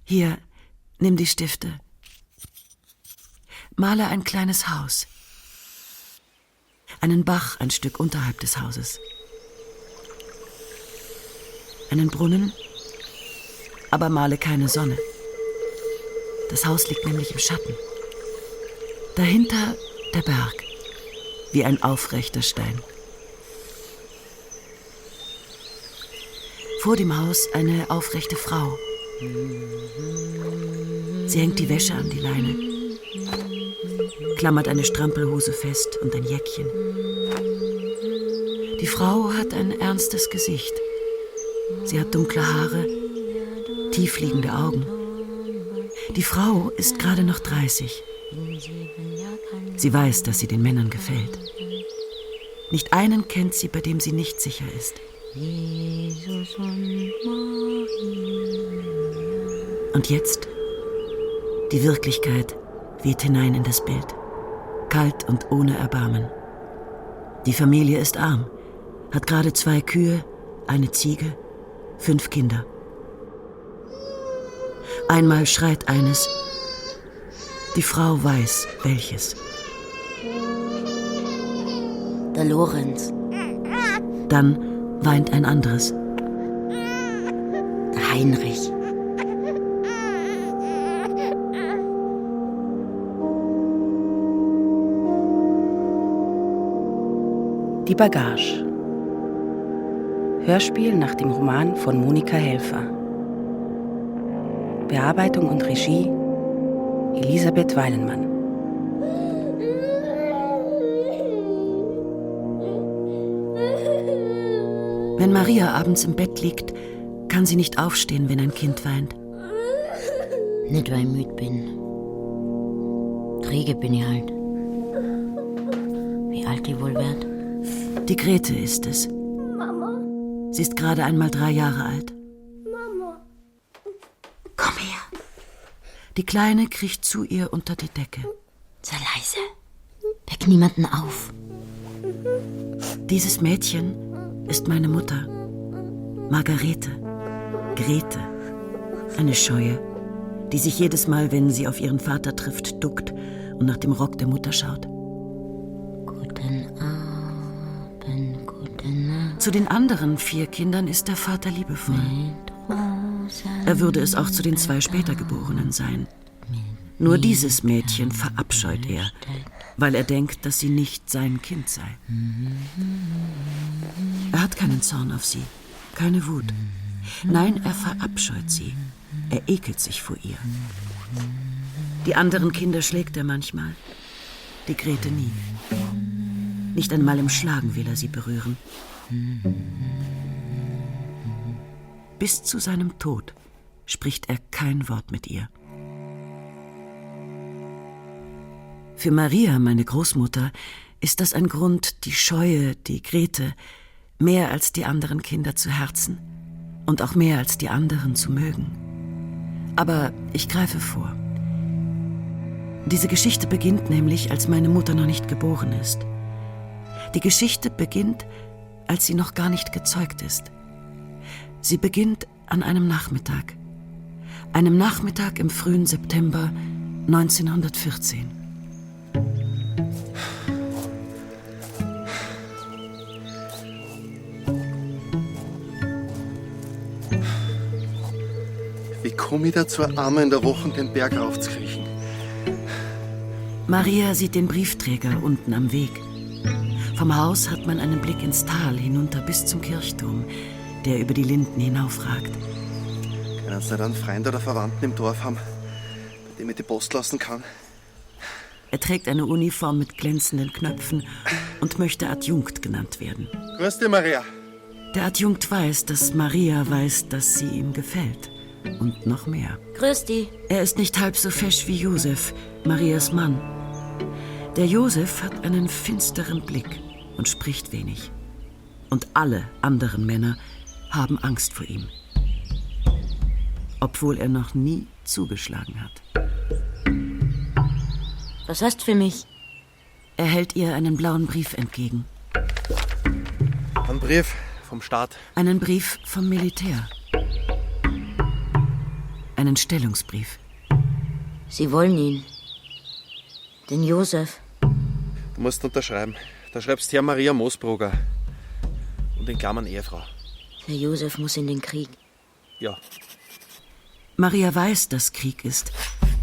Hier, nimm die Stifte. Male ein kleines Haus. Einen Bach ein Stück unterhalb des Hauses. Einen Brunnen, aber male keine Sonne. Das Haus liegt nämlich im Schatten. Dahinter der Berg, wie ein aufrechter Stein. Vor dem Haus eine aufrechte Frau. Sie hängt die Wäsche an die Leine, klammert eine Strampelhose fest und ein Jäckchen. Die Frau hat ein ernstes Gesicht. Sie hat dunkle Haare, tiefliegende Augen. Die Frau ist gerade noch 30. Sie weiß, dass sie den Männern gefällt. Nicht einen kennt sie, bei dem sie nicht sicher ist. Und jetzt? Die Wirklichkeit weht hinein in das Bild. Kalt und ohne Erbarmen. Die Familie ist arm, hat gerade 2 Kühe, eine Ziege, 5 Kinder. Einmal schreit eines. Die Frau weiß, welches. Der Lorenz. Dann weint ein anderes. Der Heinrich. Die Bagage. Hörspiel nach dem Roman von Monika Helfer. Bearbeitung und Regie Elisabeth Weilenmann. Wenn Maria abends im Bett liegt, kann sie nicht aufstehen, wenn ein Kind weint. Nicht, weil ich müde bin. Träge bin ich halt. Wie alt ich wohl werd? Die Grete ist es. Mama. Sie ist gerade einmal 3 Jahre alt. Mama. Komm her. Die Kleine kriecht zu ihr unter die Decke. Sei leise. Weck niemanden auf. Dieses Mädchen ist meine Mutter. Margarete. Grete. Eine Scheue, die sich jedes Mal, wenn sie auf ihren Vater trifft, duckt und nach dem Rock der Mutter schaut. Guten Abend, gute Nacht. Zu den anderen 4 Kindern ist der Vater liebevoll. Er würde es auch zu den 2 später Geborenen sein. Nur dieses Mädchen verabscheut er, weil er denkt, dass sie nicht sein Kind sei. Er hat keinen Zorn auf sie, keine Wut. Nein, er verabscheut sie. Er ekelt sich vor ihr. Die anderen Kinder schlägt er manchmal. Die Grete nie. Nicht einmal im Schlagen will er sie berühren. Bis zu seinem Tod spricht er kein Wort mit ihr. Für Maria, meine Großmutter, ist das ein Grund, die Scheue, die Grete, mehr als die anderen Kinder zu herzen und auch mehr als die anderen zu mögen. Aber ich greife vor. Diese Geschichte beginnt nämlich, als meine Mutter noch nicht geboren ist. Die Geschichte beginnt, als sie noch gar nicht gezeugt ist. Sie beginnt an einem Nachmittag. Einem Nachmittag im frühen September 1914. Wie komme ich dazu, einmal in der Woche den Berg raufzukriechen? Maria sieht den Briefträger unten am Weg. Vom Haus hat man einen Blick ins Tal hinunter bis zum Kirchturm, der über die Linden hinaufragt. Können Sie nicht einen Freund oder Verwandten im Dorf haben, bei dem ich die Post lassen kann? Er trägt eine Uniform mit glänzenden Knöpfen und möchte Adjunkt genannt werden. Grüß dich, Maria. Der Adjunkt weiß, dass Maria weiß, dass sie ihm gefällt. Und noch mehr. Grüß dich. Er ist nicht halb so fesch wie Josef, Marias Mann. Der Josef hat einen finsteren Blick und spricht wenig. Und alle anderen Männer haben Angst vor ihm. Obwohl er noch nie zugeschlagen hat. Was hast du für mich? Er hält ihr einen blauen Brief entgegen. Ein Brief vom Staat. Einen Brief vom Militär. einen Stellungsbrief. Sie wollen ihn. Den Josef. Du musst unterschreiben. Da schreibst du Herr Maria Moosbrugger. Und in Klammern Ehefrau. Der Josef muss in den Krieg. Ja. Maria weiß, dass Krieg ist,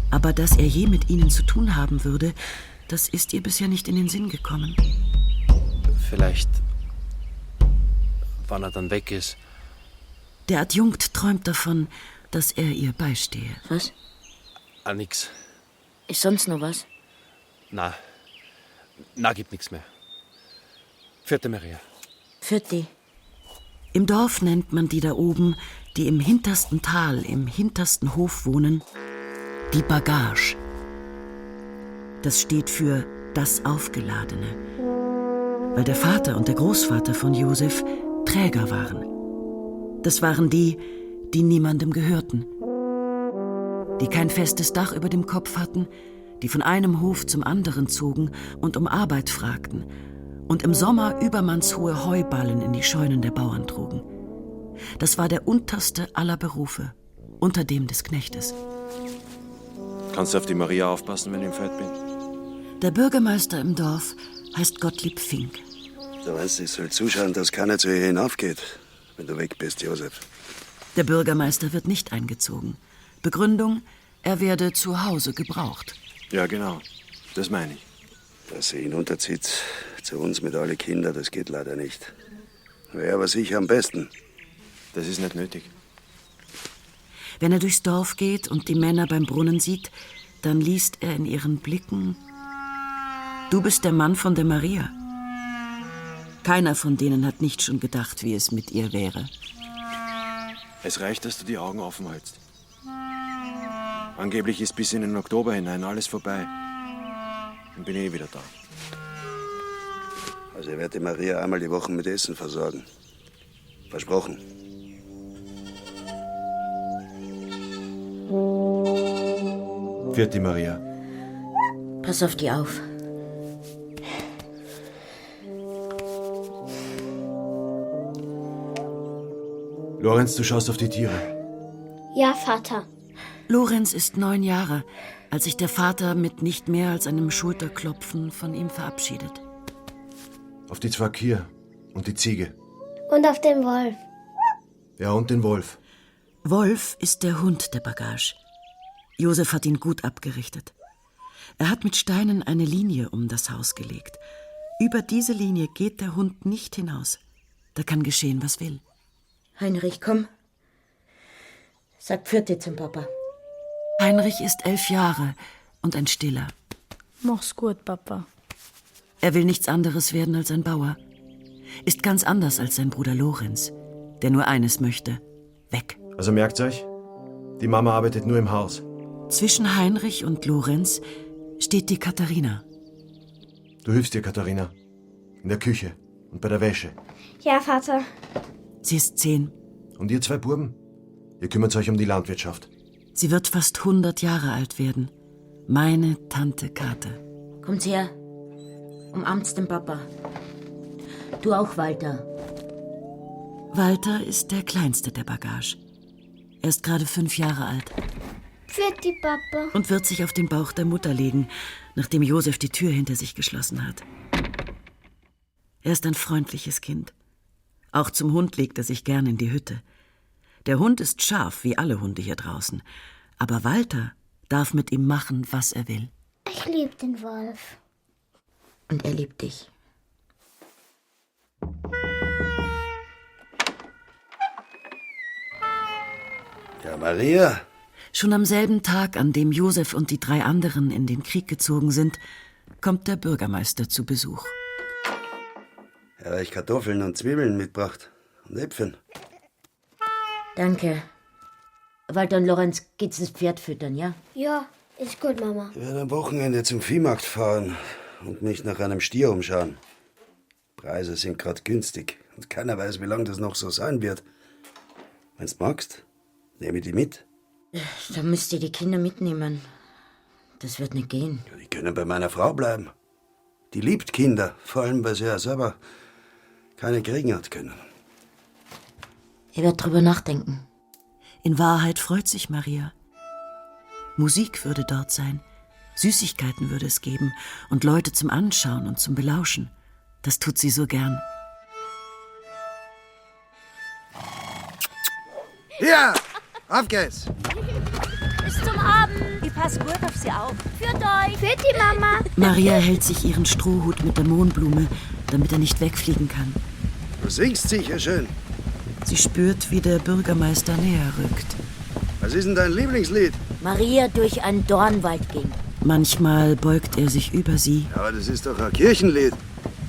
aber dass er je mit ihnen zu tun haben würde, das ist ihr bisher nicht in den Sinn gekommen. Vielleicht, wann er dann weg ist. Der Adjunkt träumt davon, dass er ihr beistehe. Was? Ah, nix. Ist sonst noch was? Na, gibt nix mehr. Vierte Maria. Vierte. Im Dorf nennt man die da oben, die im hintersten Tal, im hintersten Hof wohnen, die Bagage. Das steht für das Aufgeladene, weil der Vater und der Großvater von Josef Träger waren. Das waren die, die niemandem gehörten, die kein festes Dach über dem Kopf hatten, die von einem Hof zum anderen zogen und um Arbeit fragten und im Sommer übermannshohe Heuballen in die Scheunen der Bauern trugen. Das war der unterste aller Berufe, unter dem des Knechtes. Kannst du auf die Maria aufpassen, wenn ich im Feld bin? Der Bürgermeister im Dorf heißt Gottlieb Fink. Du weißt, ich soll zuschauen, dass keiner zu ihr hinaufgeht, wenn du weg bist, Josef. Der Bürgermeister wird nicht eingezogen. Begründung, er werde zu Hause gebraucht. Ja, genau. Das meine ich. Dass sie hinunterzieht zu uns mit alle Kindern, das geht leider nicht. Wäre aber sicher am besten. Das ist nicht nötig. Wenn er durchs Dorf geht und die Männer beim Brunnen sieht, dann liest er in ihren Blicken: Du bist der Mann von der Maria. Keiner von denen hat nicht schon gedacht, wie es mit ihr wäre. Es reicht, dass du die Augen offen hältst. Angeblich ist bis in den Oktober hinein alles vorbei. Dann bin ich wieder da. Also ich werde die Maria einmal die Woche mit Essen versorgen. Versprochen. Vierte Maria. Pass auf die auf. Lorenz, du schaust auf die Tiere. Ja, Vater. Lorenz ist 9 Jahre, als sich der Vater mit nicht mehr als einem Schulterklopfen von ihm verabschiedet. Auf die 2 Kühe und die Ziege. Und auf den Wolf. Ja, und den Wolf. Wolf ist der Hund der Bagage. Josef hat ihn gut abgerichtet. Er hat mit Steinen eine Linie um das Haus gelegt. Über diese Linie geht der Hund nicht hinaus. Da kann geschehen, was will. Heinrich, komm. Sag Vierte zum Papa. Heinrich ist 11 Jahre und ein Stiller. Mach's gut, Papa. Er will nichts anderes werden als ein Bauer. Ist ganz anders als sein Bruder Lorenz, der nur eines möchte: weg. Also merkt's euch, die Mama arbeitet nur im Haus. Zwischen Heinrich und Lorenz steht die Katharina. Du hilfst dir, Katharina. In der Küche und bei der Wäsche. Ja, Vater. Sie ist 10. Und ihr 2 Buben? Ihr kümmert euch um die Landwirtschaft. Sie wird fast 100 Jahre alt werden. Meine Tante Kate. Kommt her. Umarmt's den Papa. Du auch, Walter. Walter ist der Kleinste der Bagage. Er ist gerade 5 Jahre alt Für die Papa. und wird sich auf den Bauch der Mutter legen, nachdem Josef die Tür hinter sich geschlossen hat. Er ist ein freundliches Kind. Auch zum Hund legt er sich gern in die Hütte. Der Hund ist scharf, wie alle Hunde hier draußen. Aber Walter darf mit ihm machen, was er will. Ich liebe den Wolf. Und er liebt dich. Ja, Maria. Schon am selben Tag, an dem Josef und die 3 anderen in den Krieg gezogen sind, kommt der Bürgermeister zu Besuch. Er hat euch Kartoffeln und Zwiebeln mitgebracht. Und Äpfeln. Danke. Walter und Lorenz, geht's das Pferd füttern, ja? Ja, ist gut, Mama. Ich werde am Wochenende zum Viehmarkt fahren und mich nach einem Stier umschauen. Preise sind gerade günstig und keiner weiß, wie lange das noch so sein wird. Wenn's magst, nehme ich die mit. Da müsst ihr die Kinder mitnehmen. Das wird nicht gehen. Ja, die können bei meiner Frau bleiben. Die liebt Kinder, vor allem, weil sie ja selber keine kriegen hat können. Ihr werdet drüber nachdenken. In Wahrheit freut sich Maria. Musik würde dort sein, Süßigkeiten würde es geben und Leute zum Anschauen und zum Belauschen. Das tut sie so gern. Hier, auf geht's. Bis zum Abend. Ich pass gut auf Sie auf. Führt euch. Für die Mama. Maria hält sich ihren Strohhut mit der Mohnblume, damit er nicht wegfliegen kann. Du singst sicher schön. Sie spürt, wie der Bürgermeister näher rückt. Was ist denn dein Lieblingslied? Maria durch einen Dornwald ging. Manchmal beugt er sich über sie, Ja, aber das ist doch ein Kirchenlied.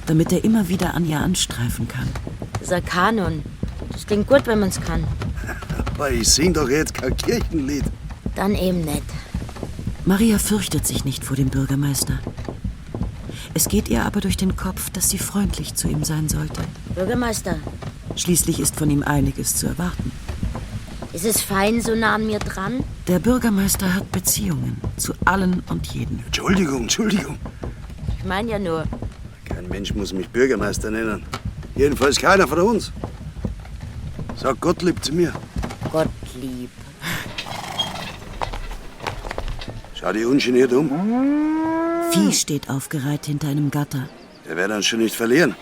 damit er immer wieder an ihr anstreifen kann. Das ist ein Kanon. Das klingt gut, wenn man's kann. Aber ich sing doch jetzt kein Kirchenlied. Dann eben nicht. Maria fürchtet sich nicht vor dem Bürgermeister. Es geht ihr aber durch den Kopf, dass sie freundlich zu ihm sein sollte. Bürgermeister, Schließlich ist von ihm einiges zu erwarten. ist es fein so nah an mir dran? Der Bürgermeister hat Beziehungen zu allen und jeden. Entschuldigung. Ich meine ja nur, Kein Mensch muss mich Bürgermeister nennen. Jedenfalls keiner von uns. Sag Gottlieb zu mir. Gottlieb. Schau dich ungeniert um. Vieh steht aufgereiht hinter einem Gatter. Der wird uns schon nicht verlieren.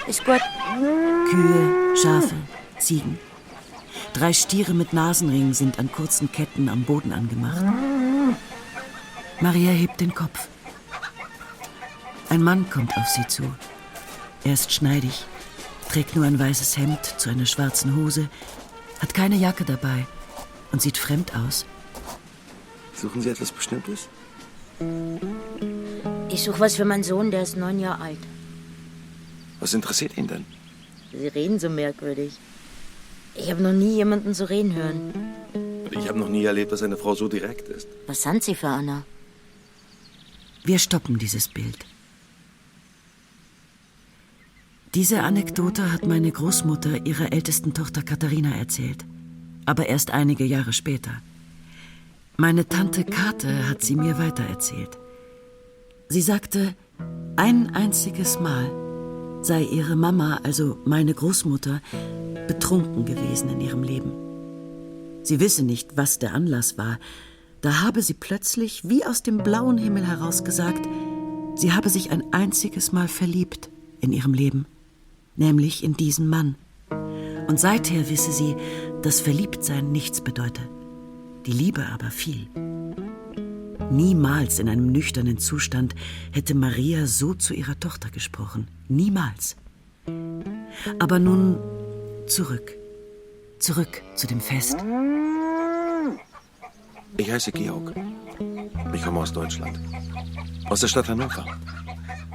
Ist gut. Kühe, Schafe, Ziegen. 3 Stiere mit Nasenringen sind an kurzen Ketten am Boden angemacht. Maria hebt den Kopf. Ein Mann kommt auf sie zu. Er ist schneidig, trägt nur ein weißes Hemd zu einer schwarzen Hose, hat keine Jacke dabei und sieht fremd aus. Suchen Sie etwas Bestimmtes? Ich suche was für meinen Sohn, der ist 9 Jahre alt. Was interessiert ihn denn? Sie reden so merkwürdig. Ich habe noch nie jemanden so reden hören. Ich habe noch nie erlebt, dass eine Frau so direkt ist. Was sind Sie für einer? Wir stoppen dieses Bild. Diese Anekdote hat meine Großmutter ihrer ältesten Tochter Katharina erzählt, aber erst einige Jahre später. Meine Tante Kate hat sie mir weitererzählt. Sie sagte, ein einziges Mal sei ihre Mama, also meine Großmutter, betrunken gewesen in ihrem Leben. Sie wisse nicht, was der Anlass war. Da habe sie plötzlich, wie aus dem blauen Himmel heraus gesagt, sie habe sich ein einziges Mal verliebt in ihrem Leben, nämlich in diesen Mann. Und seither wisse sie, dass Verliebtsein nichts bedeute, die Liebe aber viel. Niemals in einem nüchternen Zustand hätte Maria so zu ihrer Tochter gesprochen. Niemals. Aber nun zurück zu dem Fest. Ich heiße Georg. Ich komme aus Deutschland. Aus der Stadt Hannover.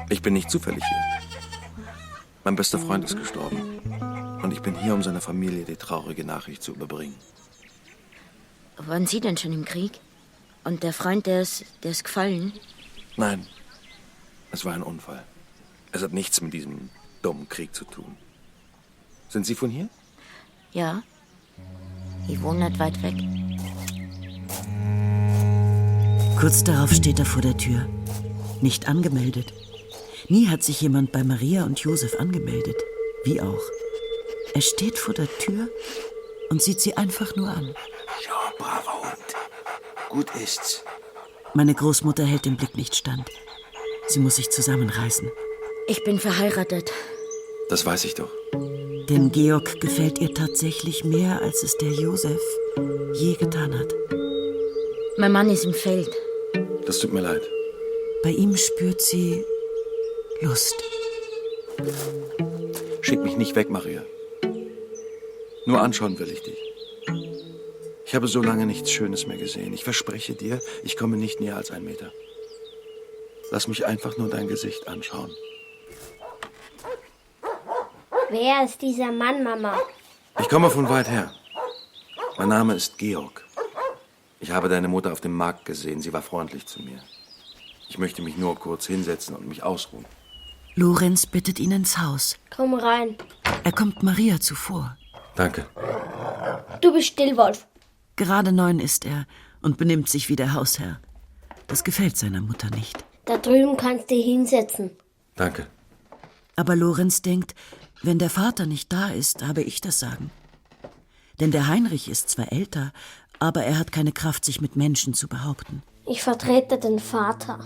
Ich bin nicht zufällig hier. Mein bester Freund ist gestorben. Und ich bin hier, um seiner Familie die traurige Nachricht zu überbringen. Waren Sie denn schon im Krieg? Und der Freund, der ist gefallen? Nein, es war ein Unfall. Es hat nichts mit diesem dummen Krieg zu tun. Sind Sie von hier? Ja. Ich wohne nicht weit weg. Kurz darauf steht er vor der Tür. Nicht angemeldet. Nie hat sich jemand bei Maria und Josef angemeldet. Wie auch. Er steht vor der Tür und sieht sie einfach nur an. Ja, braver Hund. Gut ist's. Meine Großmutter hält dem Blick nicht stand. Sie muss sich zusammenreißen. Ich bin verheiratet. Das weiß ich doch. Denn Georg gefällt ihr tatsächlich mehr, als es der Josef je getan hat. Mein Mann ist im Feld. Das tut mir leid. Bei ihm spürt sie Lust. Schick mich nicht weg, Maria. Nur anschauen will ich dich. Ich habe so lange nichts Schönes mehr gesehen. Ich verspreche dir, ich komme nicht näher als 1 Meter. Lass mich einfach nur dein Gesicht anschauen. Wer ist dieser Mann, Mama? Ich komme von weit her. Mein Name ist Georg. Ich habe deine Mutter auf dem Markt gesehen. Sie war freundlich zu mir. Ich möchte mich nur kurz hinsetzen und mich ausruhen. Lorenz bittet ihn ins Haus. Komm rein. Er kommt Maria zuvor. Danke. Du bist still, Wolf. Gerade 9 ist er und benimmt sich wie der Hausherr. Das gefällt seiner Mutter nicht. Da drüben kannst du dich hinsetzen. Danke. Aber Lorenz denkt, wenn der Vater nicht da ist, habe ich das Sagen. Denn der Heinrich ist zwar älter, Aber er hat keine Kraft, sich mit Menschen zu behaupten. Ich vertrete den Vater.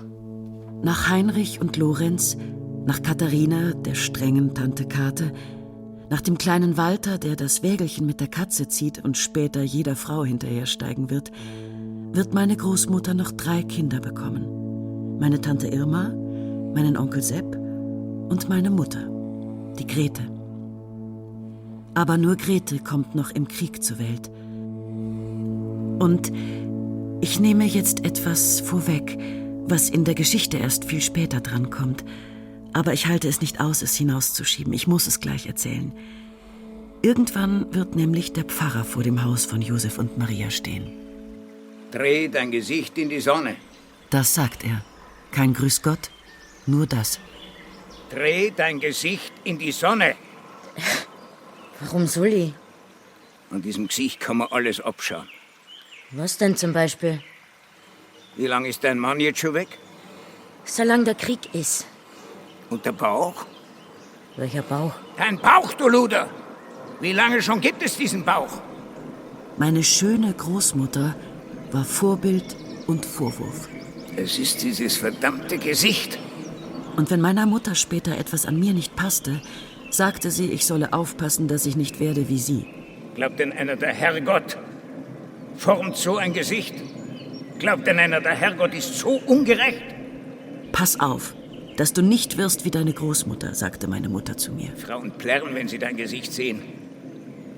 Nach Heinrich und Lorenz, nach Katharina, der strengen Tante Kate, nach dem kleinen Walter, der das Wägelchen mit der Katze zieht und später jeder Frau hinterhersteigen wird meine Großmutter noch 3 Kinder bekommen. Meine Tante Irma, meinen Onkel Sepp und meine Mutter, die Grete. Aber nur Grete kommt noch im Krieg zur Welt. Und ich nehme jetzt etwas vorweg, was in der Geschichte erst viel später drankommt. Aber ich halte es nicht aus, es hinauszuschieben. Ich muss es gleich erzählen. Irgendwann wird nämlich der Pfarrer vor dem Haus von Josef und Maria stehen. Dreh dein Gesicht in die Sonne. Das sagt er. Kein Grüß Gott, nur das. Dreh dein Gesicht in die Sonne. Warum soll ich? An diesem Gesicht kann man alles abschauen. Was denn zum Beispiel? Wie lange ist dein Mann jetzt schon weg? Solange der Krieg ist. Und der Bauch? Welcher Bauch? Dein Bauch, du Luder! Wie lange schon gibt es diesen Bauch? Meine schöne Großmutter war Vorbild und Vorwurf. Es ist dieses verdammte Gesicht. Und wenn meiner Mutter später etwas an mir nicht passte, sagte sie, ich solle aufpassen, dass ich nicht werde wie sie. Glaubt denn einer, der Herrgott formt so ein Gesicht? Glaubt denn einer, der Herrgott ist so ungerecht? Pass auf, dass du nicht wirst wie deine Großmutter, sagte meine Mutter zu mir. Frauen plärren, wenn sie dein Gesicht sehen.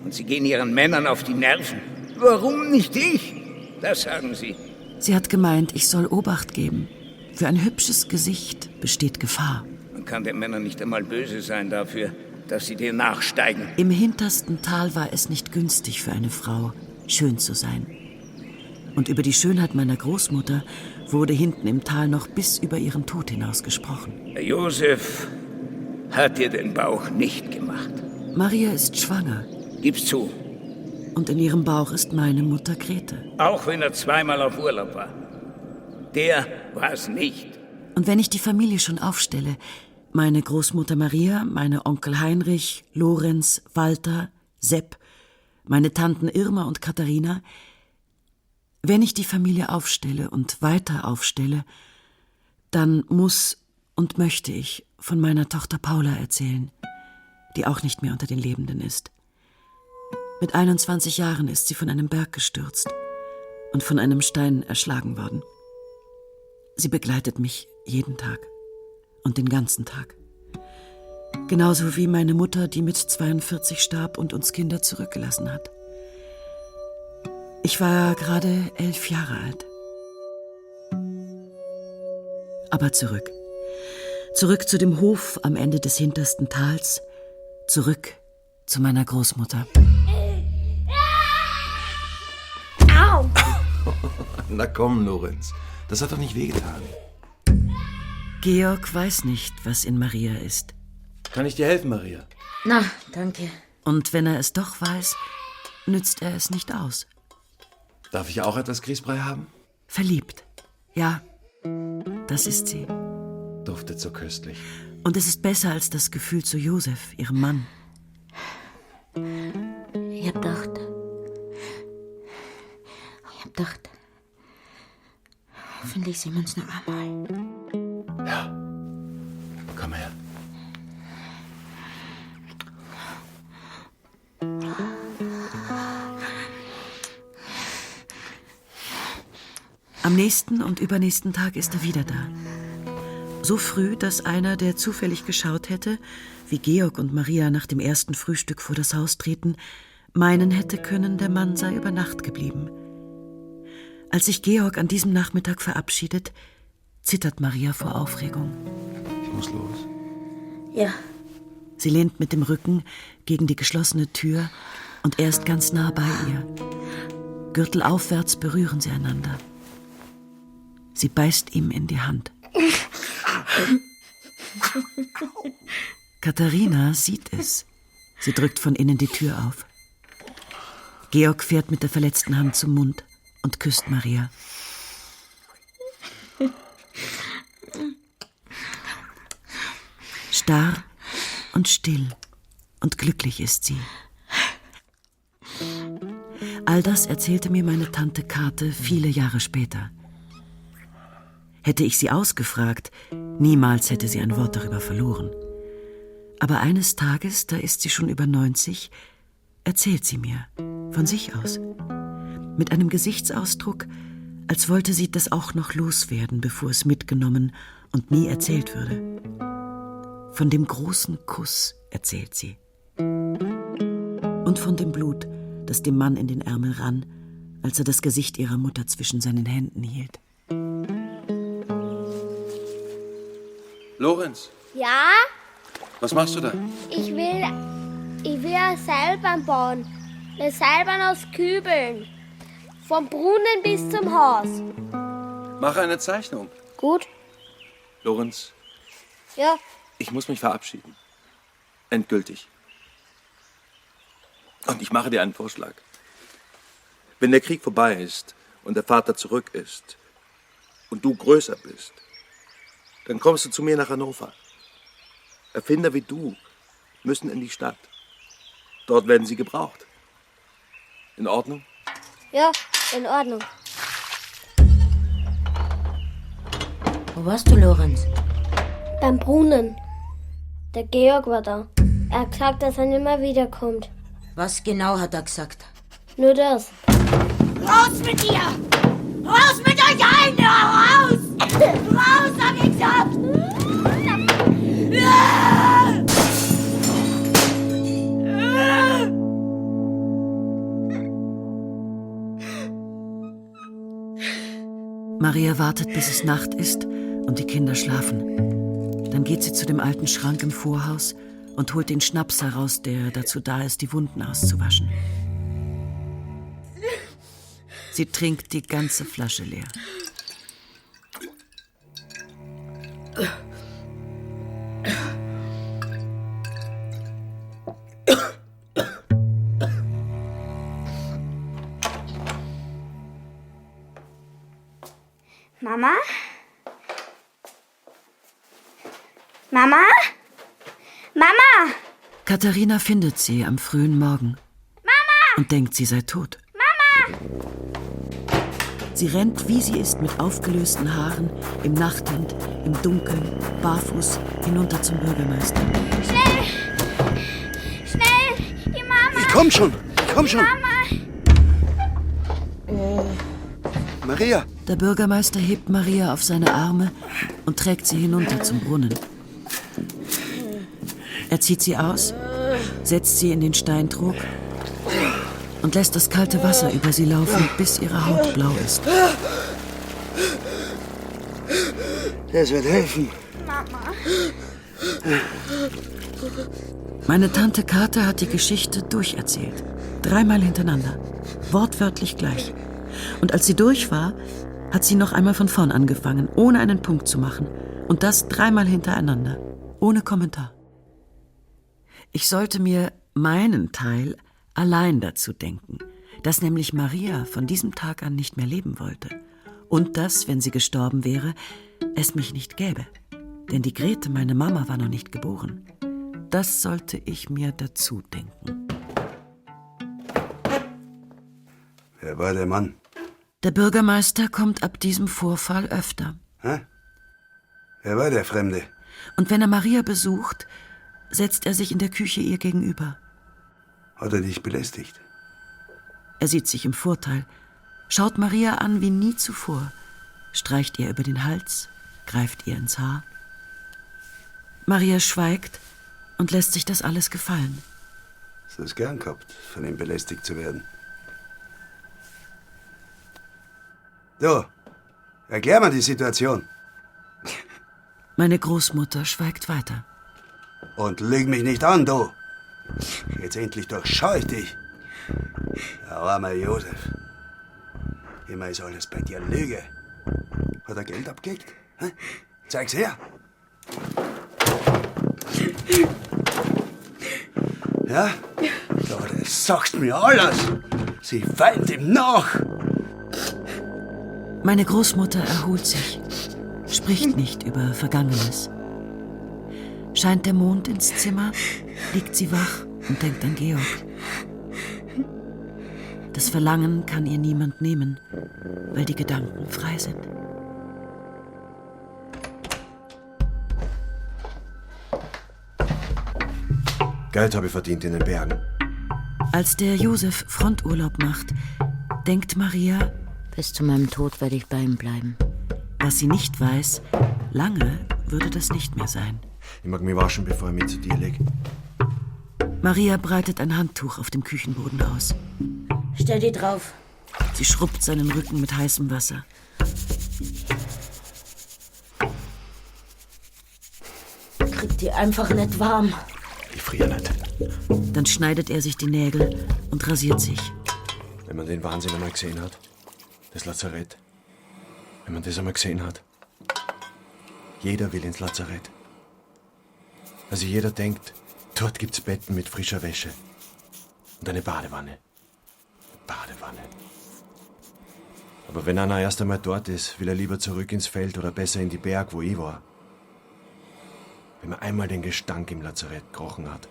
Und sie gehen ihren Männern auf die Nerven. Warum nicht ich? Das sagen sie. Sie hat gemeint, ich soll Obacht geben. Für ein hübsches Gesicht besteht Gefahr. Man kann den Männern nicht einmal böse sein dafür, dass sie dir nachsteigen. Im hintersten Tal war es nicht günstig für eine Frau, schön zu sein. Und über die Schönheit meiner Großmutter wurde hinten im Tal noch bis über ihren Tod hinaus gesprochen. Der Josef hat dir den Bauch nicht gemacht. Maria ist schwanger. Gib's zu. Und in ihrem Bauch ist meine Mutter Grete. Auch wenn er 2-mal auf Urlaub war. Der war es nicht. Und wenn ich die Familie schon aufstelle, meine Großmutter Maria, meine Onkel Heinrich, Lorenz, Walter, Sepp, meine Tanten Irma und Katharina, wenn ich die Familie aufstelle und weiter aufstelle, dann muss und möchte ich von meiner Tochter Paula erzählen, die auch nicht mehr unter den Lebenden ist. Mit 21 Jahren ist sie von einem Berg gestürzt und von einem Stein erschlagen worden. Sie begleitet mich jeden Tag und den ganzen Tag. Genauso wie meine Mutter, die mit 42 starb und uns Kinder zurückgelassen hat. Ich war gerade 11 Jahre alt. Aber zurück. Zurück zu dem Hof am Ende des hintersten Tals. Zurück zu meiner Großmutter. Au! Na komm, Lorenz. Das hat doch nicht wehgetan. Georg weiß nicht, was in Maria ist. Kann ich dir helfen, Maria? Na, danke. Und wenn er es doch weiß, nützt er es nicht aus. Darf ich auch etwas Grießbrei haben? Verliebt. Ja, das ist sie. Duftet so köstlich. Und es ist besser als das Gefühl zu Josef, ihrem Mann. Ich hab gedacht, hoffentlich sehen wir uns noch einmal. Ja. Komm her. Am nächsten und übernächsten Tag ist er wieder da. So früh, dass einer, der zufällig geschaut hätte, wie Georg und Maria nach dem ersten Frühstück vor das Haus treten, meinen hätte können, der Mann sei über Nacht geblieben. Als sich Georg an diesem Nachmittag verabschiedet, zittert Maria vor Aufregung. Ich muss los. Ja. Sie lehnt mit dem Rücken gegen die geschlossene Tür und er ist ganz nah bei ihr. Gürtelaufwärts berühren sie einander. Sie beißt ihm in die Hand. Katharina sieht es. Sie drückt von innen die Tür auf. Georg fährt mit der verletzten Hand zum Mund und küsst Maria. Starr und still und glücklich ist sie. All das erzählte mir meine Tante Kate viele Jahre später. Hätte ich sie ausgefragt, niemals hätte sie ein Wort darüber verloren. Aber eines Tages, da ist sie schon über 90, erzählt sie mir, von sich aus, mit einem Gesichtsausdruck, als wollte sie das auch noch loswerden, bevor es mitgenommen und nie erzählt würde. Von dem großen Kuss erzählt sie. Und von dem Blut, das dem Mann in den Ärmel rann, als er das Gesicht ihrer Mutter zwischen seinen Händen hielt. Lorenz, Ja, was machst du da? ich will eine Seilbahn bauen. Eine Seilbahn aus Kübeln. Vom Brunnen bis zum Haus. Mach eine Zeichnung. Gut? Lorenz, Ja. ich muss mich verabschieden. Endgültig. Und ich mache dir einen Vorschlag. Wenn der Krieg vorbei ist und der Vater zurück ist und du größer bist, dann kommst du zu mir nach Hannover. Erfinder wie du müssen in die Stadt. Dort werden sie gebraucht. In Ordnung? Ja, in Ordnung. Wo warst du, Lorenz? Beim Brunnen. Der Georg war da. Er hat gesagt, dass er nicht mehr wiederkommt. Was genau hat er gesagt? Nur das. Raus mit dir! Raus mit euch allen! Raus! Raus, hab ich gesagt! Maria wartet, bis es Nacht ist und die Kinder schlafen. Dann geht sie zu dem alten Schrank im Vorhaus und holt den Schnaps heraus, der dazu da ist, die Wunden auszuwaschen. Sie trinkt die ganze Flasche leer. Mama? Mama? Mama! Katharina findet sie am frühen Morgen. Mama! Und denkt, sie sei tot. Mama! Sie rennt, wie sie ist, mit aufgelösten Haaren, im Nachthemd, im Dunkeln, barfuß, hinunter zum Bürgermeister. Schnell! Schnell! Die Mama! Ich komm schon! Mama! Maria! Der Bürgermeister hebt Maria auf seine Arme und trägt sie hinunter zum Brunnen. Er zieht sie aus, setzt sie in den Steintrog und lässt das kalte Wasser über sie laufen, bis ihre Haut blau ist. Das wird helfen. Mama! Meine Tante Kate hat die Geschichte durcherzählt. 3-mal hintereinander. Wortwörtlich gleich. Und als sie durch war, hat sie noch einmal von vorn angefangen, ohne einen Punkt zu machen. Und das 3-mal hintereinander. Ohne Kommentar. Ich sollte mir meinen Teil allein dazu denken, dass nämlich Maria von diesem Tag an nicht mehr leben wollte. Und dass, wenn sie gestorben wäre, es mich nicht gäbe. Denn die Grete, meine Mama, war noch nicht geboren. Das sollte ich mir dazu denken. Wer war der Mann? Der Bürgermeister kommt ab diesem Vorfall öfter. Hä? Wer war der Fremde? Und wenn er Maria besucht, setzt er sich in der Küche ihr gegenüber. Hat er dich belästigt? Er sieht sich im Vorteil, schaut Maria an wie nie zuvor, streicht ihr über den Hals, greift ihr ins Haar. Maria schweigt und lässt sich das alles gefallen. Hast du es gern gehabt, von ihm belästigt zu werden? Du, erklär mal die Situation. Meine Großmutter schweigt weiter. Und leg mich nicht an, du. Jetzt endlich durchschau ich dich. Der arme Josef. Immer ist alles bei dir Lüge. Hat er Geld abgelegt? Hä? Zeig's her. Ja? Da, das sagst mir alles. Sie weint ihm nach. Meine Großmutter erholt sich, spricht nicht über Vergangenes. Scheint der Mond ins Zimmer, liegt sie wach und denkt an Georg. Das Verlangen kann ihr niemand nehmen, weil die Gedanken frei sind. Geld habe ich verdient in den Bergen. Als der Josef Fronturlaub macht, denkt Maria, bis zu meinem Tod werde ich bei ihm bleiben. Was sie nicht weiß, lange würde das nicht mehr sein. Ich mag mich waschen, bevor ich mich zu dir lege. Maria breitet ein Handtuch auf dem Küchenboden aus. Stell die drauf. Sie schrubbt seinen Rücken mit heißem Wasser. Kriegt die einfach nicht warm. Ich friere nicht. Dann schneidet er sich die Nägel und rasiert sich. Wenn man den Wahnsinn einmal gesehen hat, das Lazarett, wenn man das einmal gesehen hat, jeder will ins Lazarett. Also jeder denkt, dort gibt's Betten mit frischer Wäsche und eine Badewanne. Aber wenn einer erst einmal dort ist, will er lieber zurück ins Feld oder besser in die Berg, wo ich war. Wenn man einmal den Gestank im Lazarett gerochen hat,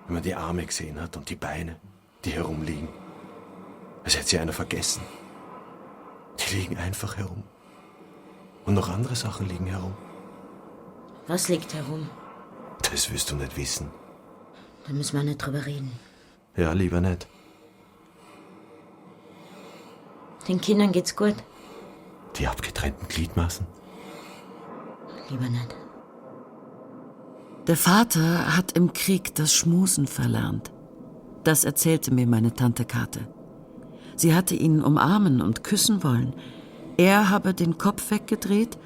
wenn man die Arme gesehen hat und die Beine, die herumliegen, als hätte sie einer vergessen. Die liegen einfach herum. Und noch andere Sachen liegen herum. Was liegt herum? Das wirst du nicht wissen. Da müssen wir nicht drüber reden. Ja, lieber nicht. Den Kindern geht's gut. Die abgetrennten Gliedmaßen? Lieber nicht. Der Vater hat im Krieg das Schmusen verlernt. Das erzählte mir meine Tante Kate. Sie hatte ihn umarmen und küssen wollen. Er habe den Kopf weggedreht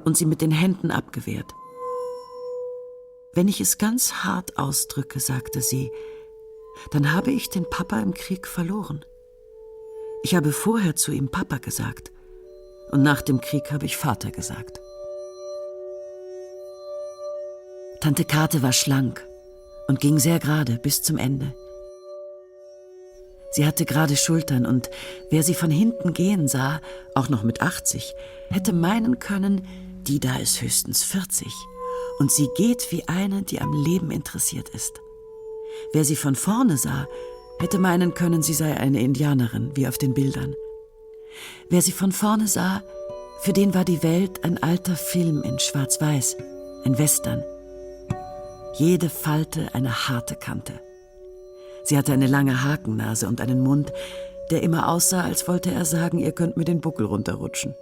und sie mit den Händen abgewehrt. Wenn ich es ganz hart ausdrücke, sagte sie, dann habe ich den Papa im Krieg verloren. Ich habe vorher zu ihm Papa gesagt und nach dem Krieg habe ich Vater gesagt. Tante Kate war schlank und ging sehr gerade bis zum Ende. Sie hatte gerade Schultern und wer sie von hinten gehen sah, auch noch mit 80, hätte meinen können, die da ist höchstens 40 und sie geht wie eine, die am Leben interessiert ist. Wer sie von vorne sah, hätte meinen können, sie sei eine Indianerin, wie auf den Bildern. Wer sie von vorne sah, für den war die Welt ein alter Film in Schwarz-Weiß, ein Western. Jede Falte eine harte Kante. Sie hatte eine lange Hakennase und einen Mund, der immer aussah, als wollte er sagen, ihr könnt mir den Buckel runterrutschen.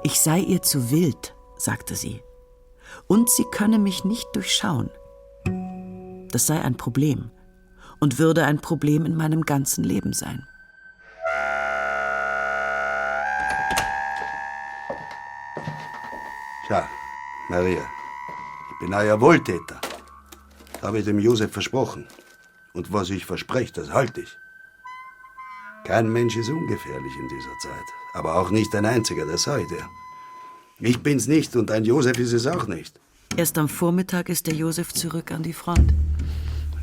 Ich sei ihr zu wild, sagte sie, und sie könne mich nicht durchschauen. Das sei ein Problem und würde ein Problem in meinem ganzen Leben sein. Schau, Maria, ich bin euer Wohltäter. Das habe ich dem Josef versprochen. Und was ich verspreche, das halte ich. Kein Mensch ist ungefährlich in dieser Zeit. Aber auch nicht ein einziger, das sage ich dir. Ich bin's nicht und ein Josef ist es auch nicht. Erst am Vormittag ist der Josef zurück an die Front.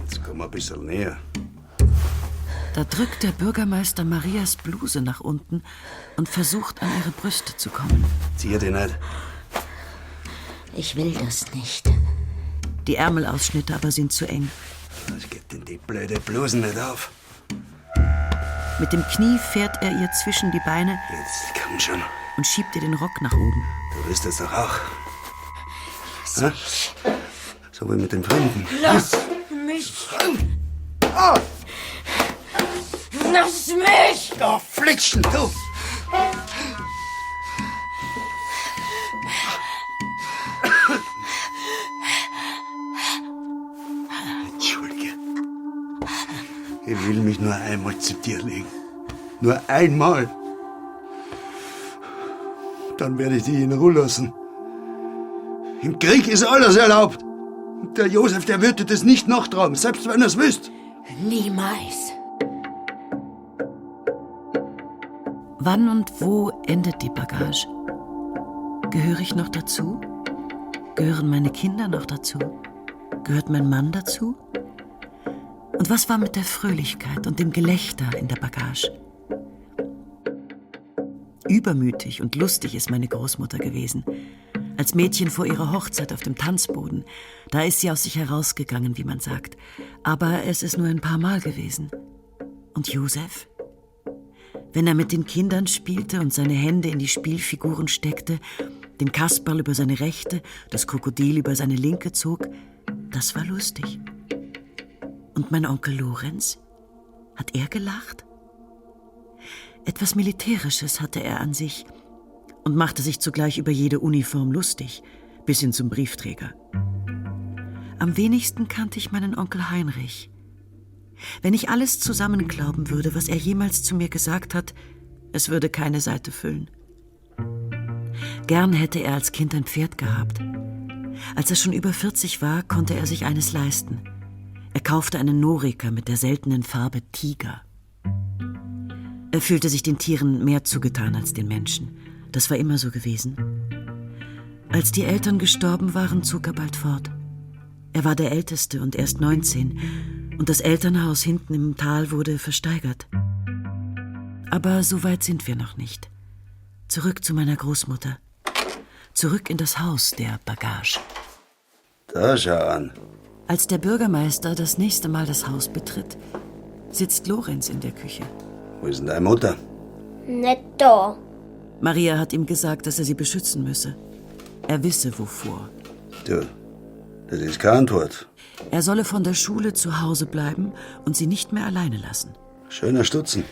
Jetzt komm ein bisschen näher. Da drückt der Bürgermeister Marias Bluse nach unten und versucht, an ihre Brüste zu kommen. Zieh die nicht. Ich will das nicht. Die Ärmelausschnitte aber sind zu eng. Was geht denn die blöde Blusen nicht auf? Mit dem Knie fährt er ihr zwischen die Beine Jetzt komm schon. und schiebt ihr den Rock nach oben. Du willst es doch auch. Ha? So wie mit den Fremden. Lass mich! Oh. Lass mich! Da flitschen, du! Entschuldige. Ich will mich nur einmal zu dir legen. Nur einmal. Dann werde ich dich in Ruhe lassen. Im Krieg ist alles erlaubt. Und der Josef, der würde das nicht nachtragen, selbst wenn er es wüsste. Niemals. Wann und wo endet die Bagage? Gehöre ich noch dazu? Gehören meine Kinder noch dazu? Gehört mein Mann dazu? Und was war mit der Fröhlichkeit und dem Gelächter in der Bagage? Übermütig und lustig ist meine Großmutter gewesen. Als Mädchen vor ihrer Hochzeit auf dem Tanzboden. Da ist sie aus sich herausgegangen, wie man sagt. Aber es ist nur ein paar Mal gewesen. Und Josef? Wenn er mit den Kindern spielte und seine Hände in die Spielfiguren steckte, den Kasperl über seine rechte, das Krokodil über seine linke zog, das war lustig. Und mein Onkel Lorenz? Hat er gelacht? Etwas Militärisches hatte er an sich und machte sich zugleich über jede Uniform lustig, bis hin zum Briefträger. Am wenigsten kannte ich meinen Onkel Heinrich. Wenn ich alles zusammenklauben würde, was er jemals zu mir gesagt hat, es würde keine Seite füllen. Gern hätte er als Kind ein Pferd gehabt. Als er schon über 40 war, konnte er sich eines leisten. Er kaufte einen Noriker mit der seltenen Farbe Tiger. Er fühlte sich den Tieren mehr zugetan als den Menschen. Das war immer so gewesen. Als die Eltern gestorben waren, zog er bald fort. Er war der Älteste und erst 19, und das Elternhaus hinten im Tal wurde versteigert. Aber so weit sind wir noch nicht. Zurück zu meiner Großmutter. Zurück in das Haus der Bagage. Da schau an. Als der Bürgermeister das nächste Mal das Haus betritt, sitzt Lorenz in der Küche. Wo ist denn deine Mutter? Nicht da. Maria hat ihm gesagt, dass er sie beschützen müsse. Er wisse, wovor. Du, das ist keine Antwort. Er solle von der Schule zu Hause bleiben und sie nicht mehr alleine lassen. Schöner Stutzen.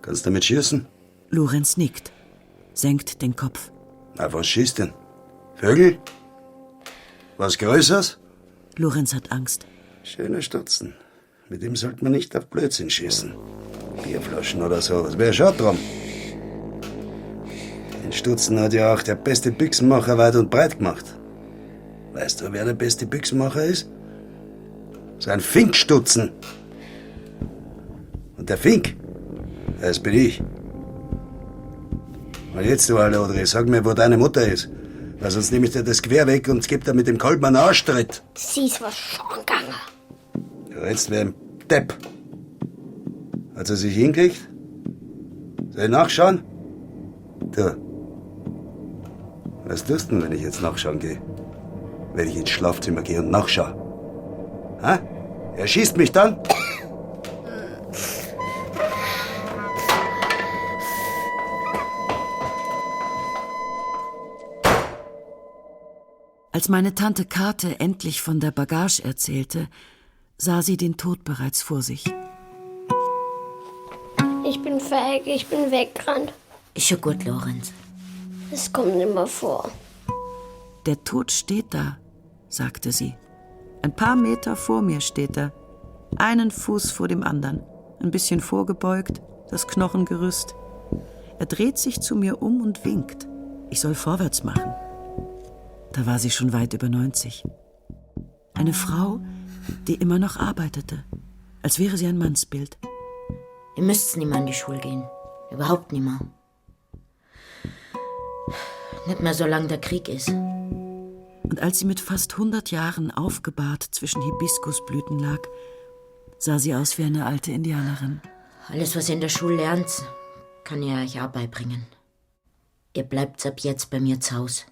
Kannst du damit schießen? Lorenz nickt, senkt den Kopf. Na, was schießt denn? Vögel? Was Größeres? Lorenz hat Angst. Schöner Stutzen. Mit dem sollte man nicht auf Blödsinn schießen. Bierflaschen oder so, was wäre schon dran? Den Stutzen hat ja auch der beste Büchsenmacher weit und breit gemacht. Weißt du, wer der beste Büchsenmacher ist? So ein Finkstutzen. Und der Fink, das bin ich. Und jetzt, du alter Audrey, sag mir, wo deine Mutter ist. Weil sonst nehme ich dir das Quer weg und geb dir mit dem Kolben einen Arschtritt. Sie ist was schon gegangen. Du redst wie ein Depp. Hat sie sich hinkriegt? Soll ich nachschauen? Du. Was tust du denn, wenn ich jetzt nachschauen gehe? Wenn ich ins Schlafzimmer gehe und nachschaue? Ha? Er schießt mich dann? Als meine Tante Kate endlich von der Bagage erzählte, sah sie den Tod bereits vor sich. Ich bin feig, ich bin weggerannt. Ist schon gut, Lorenz. Es kommt nicht mehr vor. Der Tod steht da, sagte sie. Ein paar Meter vor mir steht er. Einen Fuß vor dem anderen. Ein bisschen vorgebeugt, das Knochengerüst. Er dreht sich zu mir um und winkt. Ich soll vorwärts machen. Da war sie schon weit über 90. Eine Frau, die immer noch arbeitete, als wäre sie ein Mannsbild. Ihr müsst nicht mehr in die Schule gehen. Überhaupt nicht mehr. Nicht mehr, solange der Krieg ist. Und als sie mit fast 100 Jahren aufgebahrt zwischen Hibiskusblüten lag, sah sie aus wie eine alte Indianerin. Alles, was ihr in der Schule lernt, kann ich euch auch beibringen. Ihr bleibt ab jetzt bei mir zu Hause.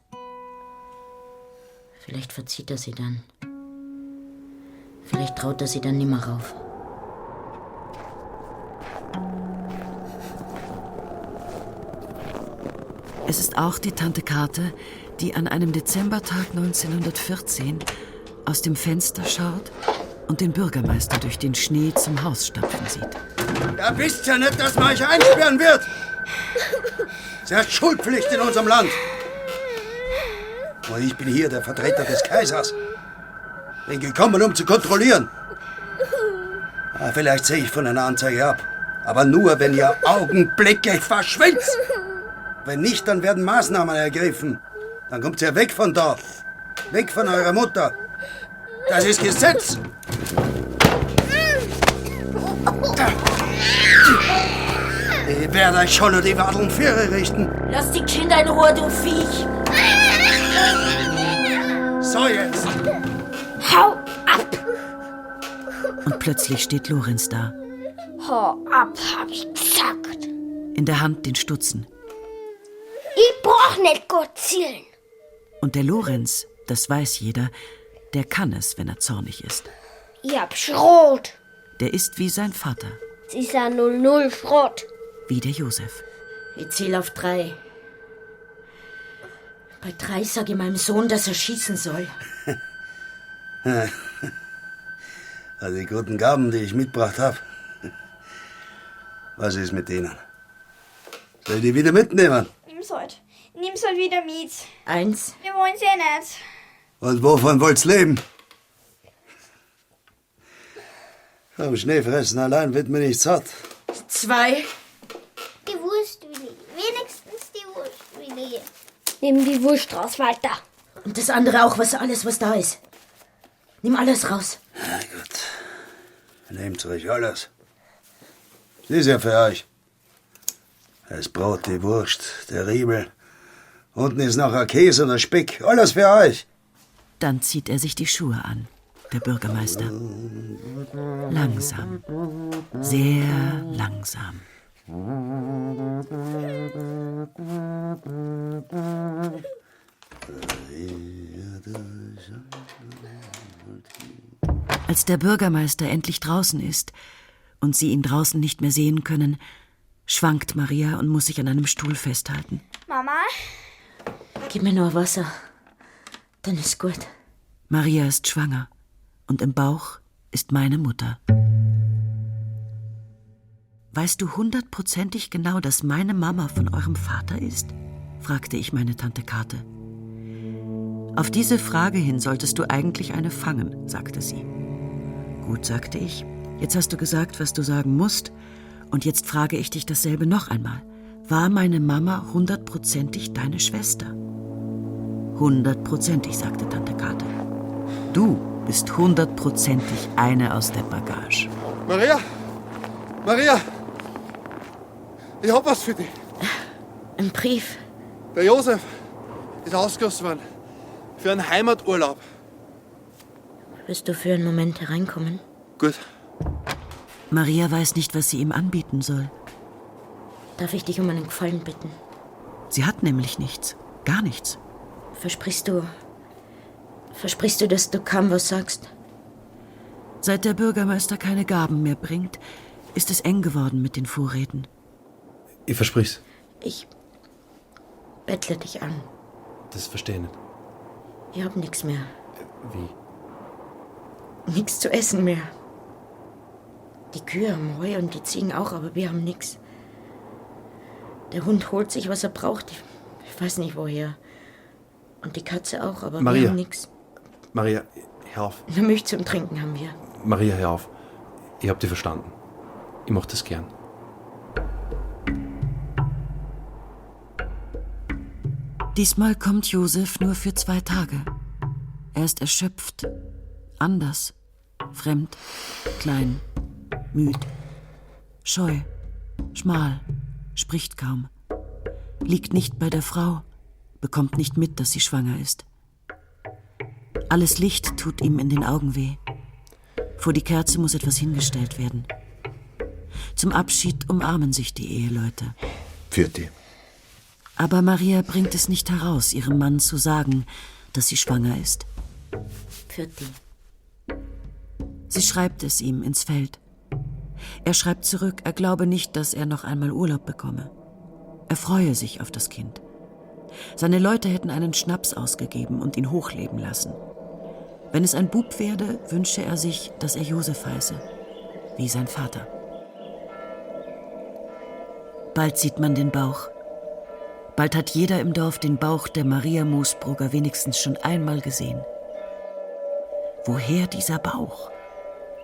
Vielleicht verzieht er sie dann. Vielleicht traut er sie dann nimmer rauf. Es ist auch die Tante Kate, die an einem Dezembertag 1914 aus dem Fenster schaut und den Bürgermeister durch den Schnee zum Haus stapfen sieht. Da wisst ihr nicht, dass man euch einsperren wird. Sie hat Schulpflicht in unserem Land. Und ich bin hier der Vertreter des Kaisers. Bin gekommen, um zu kontrollieren. Vielleicht sehe ich von einer Anzeige ab. Aber nur, wenn ihr augenblicklich verschwindet. Wenn nicht, dann werden Maßnahmen ergriffen. Dann kommt ihr weg von da. Weg von eurer Mutter. Das ist Gesetz. Ich werde euch schon die Wadeln Viere richten. Lass die Kinder in Ruhe, du Viech! So jetzt. Hau ab! Und plötzlich steht Lorenz da. Hau ab, hab ich gesagt. In der Hand den Stutzen. Ich brauch nicht gut zielen. Und der Lorenz, das weiß jeder, der kann es, wenn er zornig ist. Ich hab Schrot. Der ist wie sein Vater, Sie ist ein 00 Schrott. Wieder Josef. Ich zähle auf 3. Bei 3 sage ich meinem Sohn, dass er schießen soll. Also die guten Gaben, die ich mitgebracht habe. Was ist mit denen? Soll ich die wieder mitnehmen? Nimm's halt wieder mit. 1. Wir wollen's ja nicht. Und wovon wollt's leben? Am Schneefressen allein wird mir nicht satt. 2. Die Wurst, Willi. Wenigstens die Wurst, Willi. Nimm die Wurst raus, Walter. Und das andere auch, alles, was da ist. Nimm alles raus. Na gut. Nehmt euch alles. Das ist ja für euch. Das Brot, die Wurst, der Riebel. Unten ist noch ein Käse und ein Speck. Alles für euch. Dann zieht er sich die Schuhe an, der Bürgermeister. Langsam. Sehr langsam. Als der Bürgermeister endlich draußen ist und sie ihn draußen nicht mehr sehen können, schwankt Maria und muss sich an einem Stuhl festhalten. Mama? Gib mir nur Wasser. Dann ist gut. Maria ist schwanger und im Bauch ist meine Mutter. Weißt du 100%ig genau, dass meine Mama von eurem Vater ist? Fragte ich meine Tante Kate. Auf diese Frage hin solltest du eigentlich eine fangen, sagte sie. Gut, sagte ich. Jetzt hast du gesagt, was du sagen musst. Und jetzt frage ich dich dasselbe noch einmal. War meine Mama 100%ig deine Schwester? 100%ig, sagte Tante Kate. Du bist 100%ig eine aus der Bagage. Maria! Maria! Ich hab was für dich. Ein Brief. Der Josef ist ausgelost worden. Für einen Heimaturlaub. Willst du für einen Moment hereinkommen? Gut. Maria weiß nicht, was sie ihm anbieten soll. Darf ich dich um einen Gefallen bitten? Sie hat nämlich nichts. Gar nichts. Versprichst du, dass du kaum was sagst? Seit der Bürgermeister keine Gaben mehr bringt, ist es eng geworden mit den Vorräten. Ich versprich's. Ich bettle dich an. Das verstehe ich nicht. Ich hab nichts mehr. Wie? Nichts zu essen mehr. Die Kühe haben Heu und die Ziegen auch, aber wir haben nichts. Der Hund holt sich, was er braucht. Ich weiß nicht woher. Und die Katze auch, aber Maria. wir haben nichts. Maria, hör auf. Eine Milch zum Trinken haben wir. Maria, hör auf. Ich hab dich verstanden. Ich mach das gern. Diesmal kommt Josef nur für 2 Tage. Er ist erschöpft, anders, fremd, klein, müd, scheu, schmal, spricht kaum, liegt nicht bei der Frau, bekommt nicht mit, dass sie schwanger ist. Alles Licht tut ihm in den Augen weh. Vor die Kerze muss etwas hingestellt werden. Zum Abschied umarmen sich die Eheleute. Pfirti. Aber Maria bringt es nicht heraus, ihrem Mann zu sagen, dass sie schwanger ist. Pfirti. Sie schreibt es ihm ins Feld. Er schreibt zurück, er glaube nicht, dass er noch einmal Urlaub bekomme. Er freue sich auf das Kind. Seine Leute hätten einen Schnaps ausgegeben und ihn hochleben lassen. Wenn es ein Bub werde, wünsche er sich, dass er Josef heiße, wie sein Vater. Bald sieht man den Bauch. Bald hat jeder im Dorf den Bauch der Maria Moosbrugger wenigstens schon einmal gesehen. Woher dieser Bauch?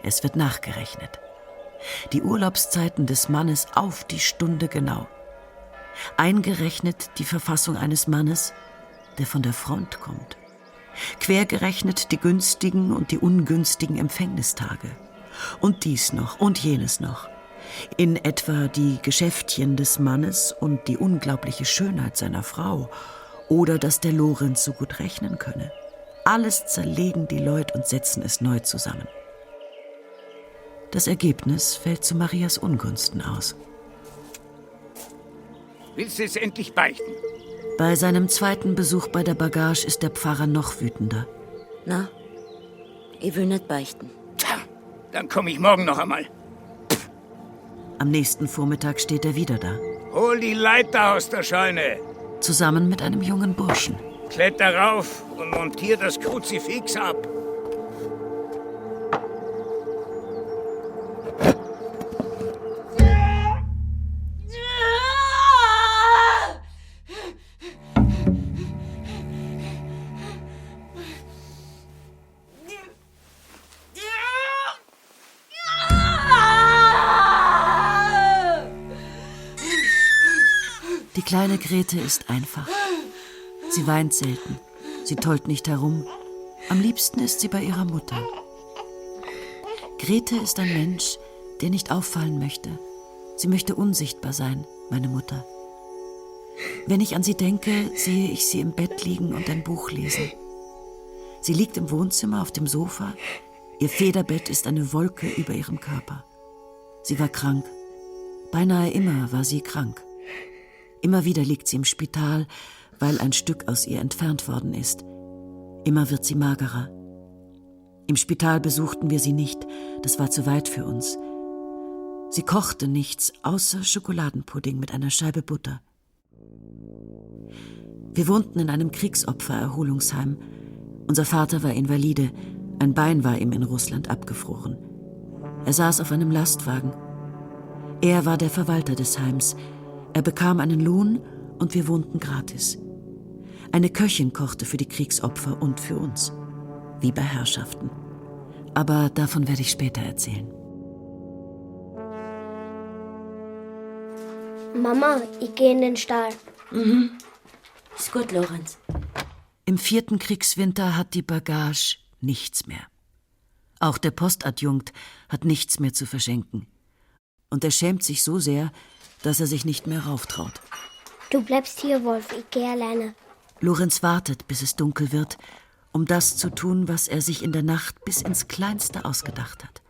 Es wird nachgerechnet. Die Urlaubszeiten des Mannes auf die Stunde genau. Eingerechnet die Verfassung eines Mannes, der von der Front kommt. Quergerechnet die günstigen und die ungünstigen Empfängnistage. Und dies noch und jenes noch. In etwa die Geschäftchen des Mannes und die unglaubliche Schönheit seiner Frau. Oder dass der Lorenz so gut rechnen könne. Alles zerlegen die Leute und setzen es neu zusammen. Das Ergebnis fällt zu Marias Ungunsten aus. Willst du es endlich beichten? Bei seinem 2. Besuch bei der Bagage ist der Pfarrer noch wütender. Na, ich will nicht beichten. Tja, dann komme ich morgen noch einmal. Am nächsten Vormittag steht er wieder da. Hol die Leiter aus der Scheune. Zusammen mit einem jungen Burschen. Kletter rauf und montier das Kruzifix ab. Die kleine Grete ist einfach. Sie weint selten. Sie tollt nicht herum. Am liebsten ist sie bei ihrer Mutter. Grete ist ein Mensch, der nicht auffallen möchte. Sie möchte unsichtbar sein, meine Mutter. Wenn ich an sie denke, sehe ich sie im Bett liegen und ein Buch lesen. Sie liegt im Wohnzimmer auf dem Sofa. Ihr Federbett ist eine Wolke über ihrem Körper. Sie war krank. Beinahe immer war sie krank. Immer wieder liegt sie im Spital, weil ein Stück aus ihr entfernt worden ist. Immer wird sie magerer. Im Spital besuchten wir sie nicht, das war zu weit für uns. Sie kochte nichts außer Schokoladenpudding mit einer Scheibe Butter. Wir wohnten in einem Kriegsopfer-Erholungsheim. Unser Vater war Invalide, ein Bein war ihm in Russland abgefroren. Er saß auf einem Lastwagen. Er war der Verwalter des Heims. Er bekam einen Lohn und wir wohnten gratis. Eine Köchin kochte für die Kriegsopfer und für uns. Wie bei Herrschaften. Aber davon werde ich später erzählen. Mama, ich gehe in den Stall. Mhm. Ist gut, Lorenz. Im 4. Kriegswinter hat die Bagage nichts mehr. Auch der Postadjunkt hat nichts mehr zu verschenken. Und er schämt sich so sehr, dass er sich nicht mehr rauftraut. Du bleibst hier, Wolf, ich gehe alleine. Lorenz wartet, bis es dunkel wird, um das zu tun, was er sich in der Nacht bis ins Kleinste ausgedacht hat.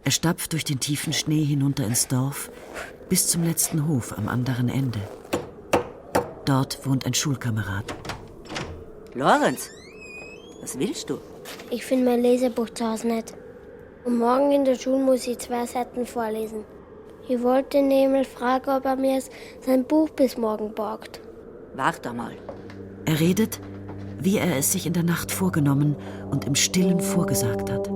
Er stapft durch den tiefen Schnee hinunter ins Dorf, bis zum letzten Hof am anderen Ende. Dort wohnt ein Schulkamerad. Lorenz, was willst du? Ich finde mein Lesebuch zu Hause nicht. Und morgen in der Schule muss ich 2 Seiten vorlesen. Ich wollte den Emil fragen, ob er mir sein Buch bis morgen borgt. Wart einmal. Er redet, wie er es sich in der Nacht vorgenommen und im Stillen vorgesagt hat.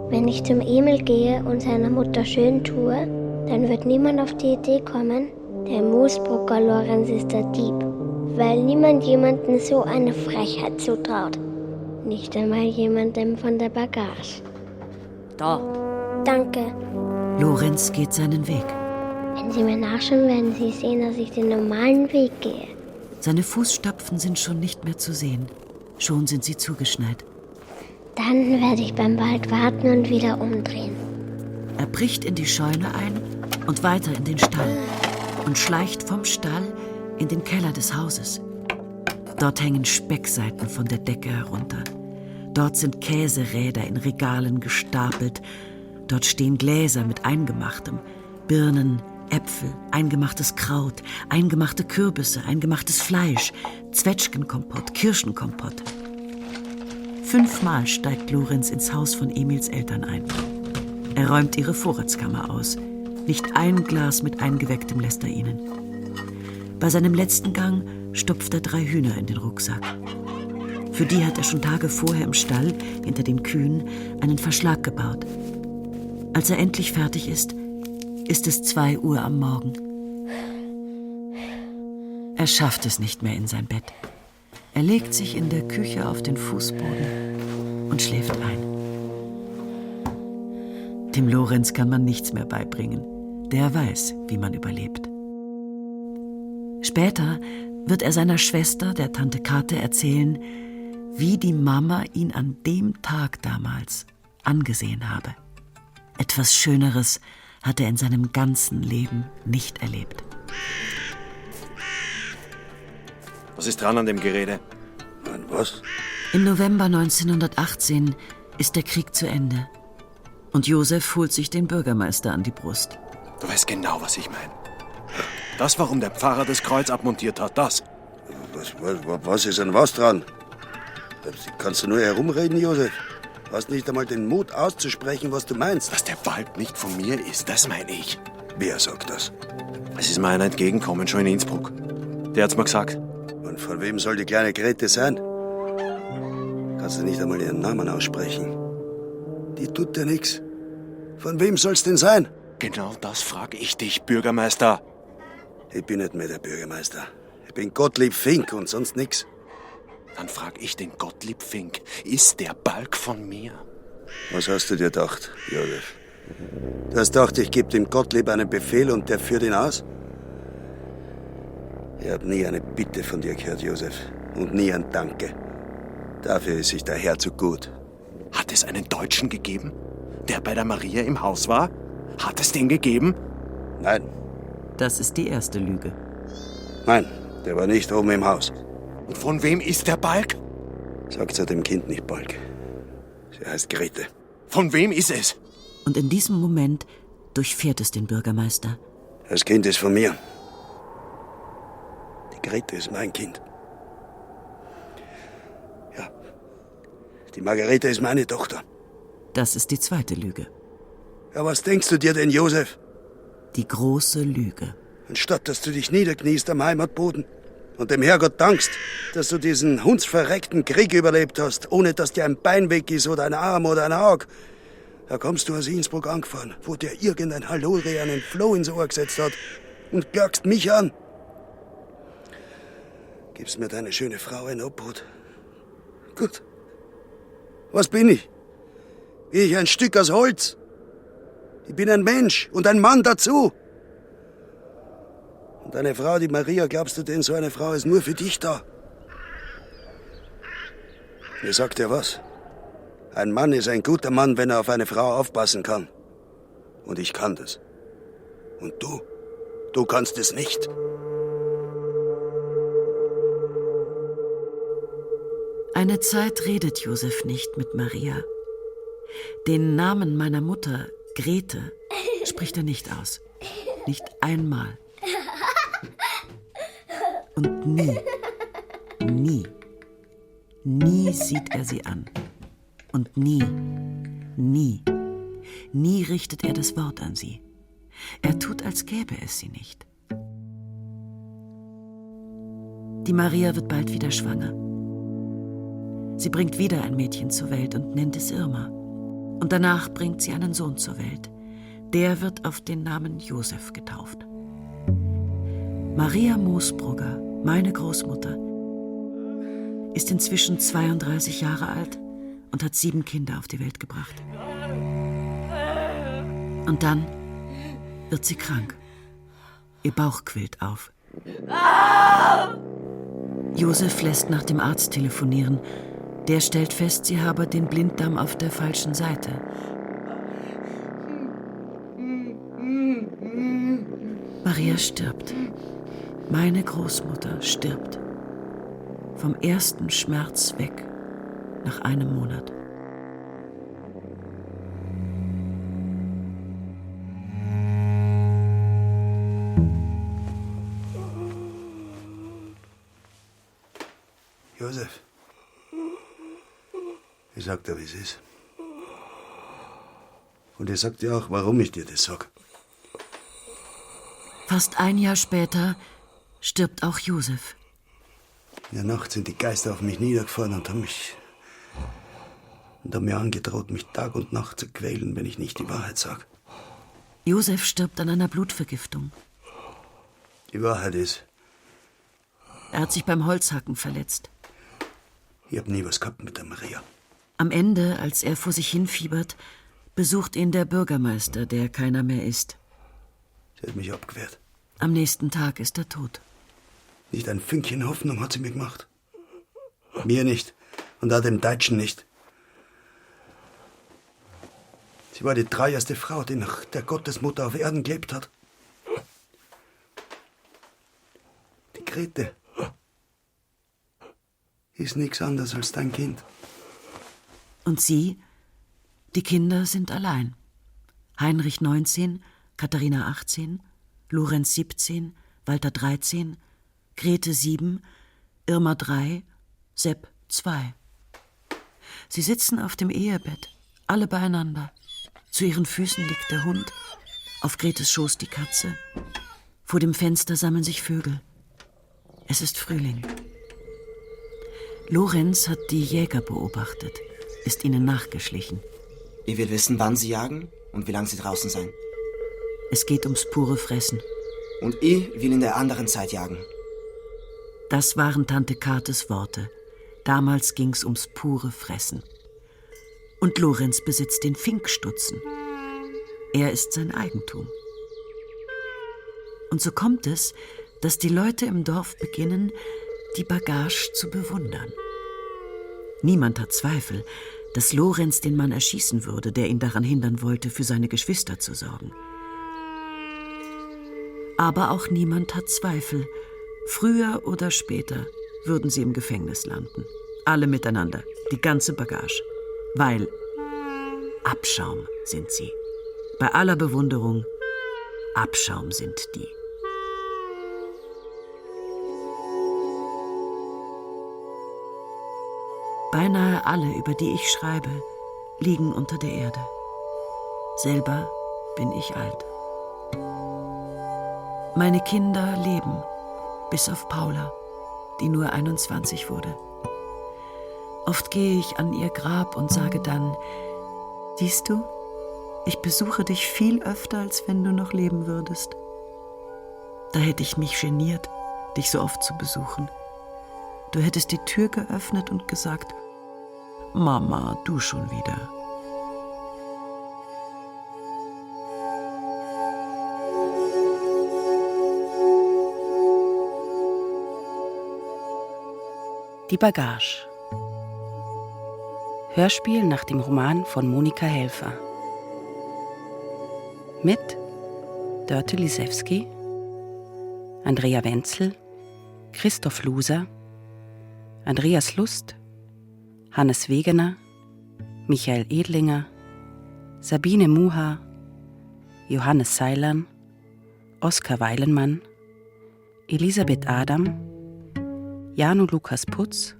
Wenn ich zum Emil gehe und seiner Mutter schön tue, dann wird niemand auf die Idee kommen, der Moosbrucker Lorenz ist der Dieb. Weil niemand jemandem so eine Frechheit zutraut. Nicht einmal jemandem von der Bagage. Da. Danke. Lorenz geht seinen Weg. Wenn Sie mir nachschauen, werden Sie sehen, dass ich den normalen Weg gehe. Seine Fußstapfen sind schon nicht mehr zu sehen. Schon sind sie zugeschneit. Dann werde ich beim Wald warten und wieder umdrehen. Er bricht in die Scheune ein und weiter in den Stall und schleicht vom Stall in den Keller des Hauses. Dort hängen Speckseiten von der Decke herunter. Dort sind Käseräder in Regalen gestapelt. Dort stehen Gläser mit Eingemachtem, Birnen, Äpfel, eingemachtes Kraut, eingemachte Kürbisse, eingemachtes Fleisch, Zwetschgenkompott, Kirschenkompott. 5-mal steigt Lorenz ins Haus von Emils Eltern ein. Er räumt ihre Vorratskammer aus. Nicht ein Glas mit Eingewecktem lässt er ihnen. Bei seinem letzten Gang stopft er 3 Hühner in den Rucksack. Für die hat er schon Tage vorher im Stall, hinter den Kühen, einen Verschlag gebaut. Als er endlich fertig ist es 2 Uhr am Morgen. Er schafft es nicht mehr in sein Bett. Er legt sich in der Küche auf den Fußboden und schläft ein. Dem Lorenz kann man nichts mehr beibringen. Der weiß, wie man überlebt. Später wird er seiner Schwester, der Tante Kate, erzählen, wie die Mama ihn an dem Tag damals angesehen habe. Etwas Schöneres hat er in seinem ganzen Leben nicht erlebt. Was ist dran an dem Gerede? An was? Im November 1918 ist der Krieg zu Ende. Und Josef holt sich den Bürgermeister an die Brust. Du weißt genau, was ich meine. Das, warum der Pfarrer das Kreuz abmontiert hat, das. Was ist denn was dran? Kannst du nur herumreden, Josef? Hast nicht einmal den Mut auszusprechen, was du meinst. Dass der Wald nicht von mir ist, das meine ich. Wer sagt das? Es ist mir einer entgegengekommen, schon in Innsbruck. Der hat's mir gesagt. Und von wem soll die kleine Grete sein? Kannst du nicht einmal ihren Namen aussprechen? Die tut dir nichts. Von wem soll's denn sein? Genau das frage ich dich, Bürgermeister. Ich bin nicht mehr der Bürgermeister. Ich bin Gottlieb Fink und sonst nix. Dann frag ich den Gottlieb Fink. Ist der Balk von mir? Was hast du dir gedacht, Josef? Du hast gedacht, ich gebe dem Gottlieb einen Befehl und der führt ihn aus? Ich hab nie eine Bitte von dir gehört, Josef. Und nie ein Danke. Dafür ist sich der Herr zu gut. Hat es einen Deutschen gegeben, der bei der Maria im Haus war? Hat es den gegeben? Nein. Das ist die erste Lüge. Nein, der war nicht oben im Haus. Und von wem ist der Balk? Sagt's ja dem Kind nicht, Balk. Sie heißt Grete. Von wem ist es? Und in diesem Moment durchfährt es den Bürgermeister. Das Kind ist von mir. Die Grete ist mein Kind. Ja, die Margarete ist meine Tochter. Das ist die zweite Lüge. Ja, was denkst du dir denn, Josef? Die große Lüge. Anstatt dass du dich niederkniest am Heimatboden und dem Herrgott dankst, dass du diesen hundsverreckten Krieg überlebt hast, ohne dass dir ein Bein weg ist oder ein Arm oder ein Auge, da kommst du aus Innsbruck angefahren, wo dir irgendein Hallori einen Floh ins Ohr gesetzt hat und klagst mich an. Gibst mir deine schöne Frau ein Obhut. Gut. Was bin ich? Bin ich ein Stück aus Holz? Ich bin ein Mensch und ein Mann dazu. Und deine Frau, die Maria, glaubst du denn, so eine Frau ist nur für dich da? Ich sag dir was. Ein Mann ist ein guter Mann, wenn er auf eine Frau aufpassen kann. Und ich kann das. Und du kannst es nicht. Eine Zeit redet Josef nicht mit Maria. Den Namen meiner Mutter, Grete, spricht er nicht aus. Nicht einmal. Und nie sieht er sie an. Und nie richtet er das Wort an sie. Er tut, als gäbe es sie nicht. Die Maria wird bald wieder schwanger. Sie bringt wieder ein Mädchen zur Welt und nennt es Irma. Und danach bringt sie einen Sohn zur Welt. Der wird auf den Namen Josef getauft. Maria Moosbrugger, meine Großmutter, ist inzwischen 32 Jahre alt und hat 7 Kinder auf die Welt gebracht. Und dann wird sie krank. Ihr Bauch quillt auf. Josef lässt nach dem Arzt telefonieren. Der stellt fest, sie habe den Blinddarm auf der falschen Seite. Maria stirbt. Meine Großmutter stirbt. Vom ersten Schmerz weg, nach einem Monat. Josef, ich sag dir, wie es ist. Und ich sag dir auch, warum ich dir das sag. Fast ein Jahr später stirbt auch Josef. In der Nacht sind die Geister auf mich niedergefahren und haben mir angedroht, mich Tag und Nacht zu quälen, wenn ich nicht die Wahrheit sag. Josef stirbt an einer Blutvergiftung. Die Wahrheit ist, Er hat sich beim Holzhacken verletzt. ich hab nie was gehabt mit der Maria. Am Ende, als er vor sich hinfiebert, besucht ihn der Bürgermeister, der keiner mehr ist. Sie hat mich abgewehrt. Am nächsten Tag ist er tot. Nicht ein Fünkchen Hoffnung hat sie mir gemacht. Mir nicht. Und auch dem Deutschen nicht. Sie war die treueste Frau, die nach der Gottesmutter auf Erden gelebt hat. Die Grete ist nichts anderes als dein Kind. Und sie? Die Kinder sind allein. Heinrich 19, Katharina 18, Lorenz 17, Walter 13, Grete 7, Irma 3, Sepp 2. Sie sitzen auf dem Ehebett, alle beieinander. Zu ihren Füßen liegt der Hund. Auf Gretes Schoß die Katze. Vor dem Fenster sammeln sich Vögel. Es ist Frühling. Lorenz hat die Jäger beobachtet, ist ihnen nachgeschlichen. Ich will wissen, wann sie jagen und wie lange sie draußen sein. Es geht ums pure Fressen. Und ich will in der anderen Zeit jagen. Das waren Tante Kates Worte. Damals ging's ums pure Fressen. Und Lorenz besitzt den Finkstutzen. Er ist sein Eigentum. Und so kommt es, dass die Leute im Dorf beginnen, die Bagage zu bewundern. Niemand hat Zweifel, dass Lorenz den Mann erschießen würde, der ihn daran hindern wollte, für seine Geschwister zu sorgen. Aber auch niemand hat Zweifel. Früher oder später würden sie im Gefängnis landen. Alle miteinander, die ganze Bagage. Weil Abschaum sind sie. Bei aller Bewunderung, Abschaum sind die. Beinahe alle, über die ich schreibe, liegen unter der Erde. Selber bin ich alt. Meine Kinder leben, bis auf Paula, die nur 21 wurde. Oft gehe ich an ihr Grab und sage dann: Siehst du, ich besuche dich viel öfter, als wenn du noch leben würdest. Da hätte ich mich geniert, dich so oft zu besuchen. Du hättest die Tür geöffnet und gesagt: Mama, du schon wieder. Die Bagage. Hörspiel nach dem Roman von Monika Helfer. Mit Dörte Lisewski, Andrea Wenzel, Christoph Luser, Andreas Lust, Hannes Wegener, Michael Edlinger, Sabine Muha, Johannes Seilern, Oskar Weilenmann, Elisabeth Adam, Janu Lukas Putz,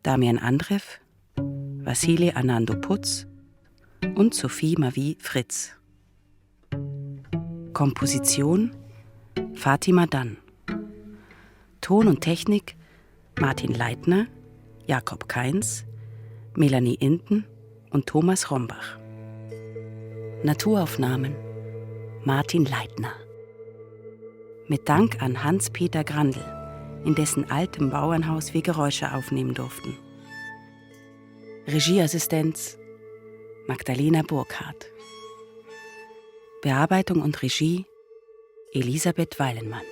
Damian Andreff, Vassili Anando Putz und Sophie Marie Fritz. Komposition Fatima Dann. Ton und Technik Martin Leitner, Jakob Kainz, Melanie Inten und Thomas Rombach. Naturaufnahmen Martin Leitner. Mit Dank an Hans-Peter Grandl, in dessen altem Bauernhaus wir Geräusche aufnehmen durften. Regieassistenz Magdalena Burkhardt. Bearbeitung und Regie Elisabeth Weilenmann.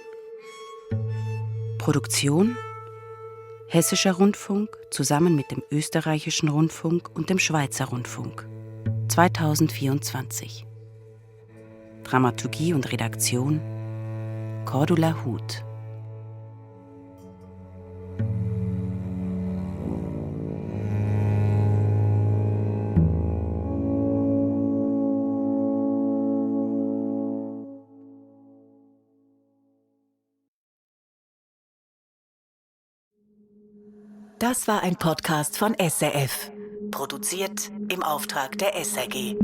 Produktion Hessischer Rundfunk zusammen mit dem Österreichischen Rundfunk und dem Schweizer Rundfunk 2024. Dramaturgie und Redaktion Cordula Huth. Das war ein Podcast von SRF, produziert im Auftrag der SRG.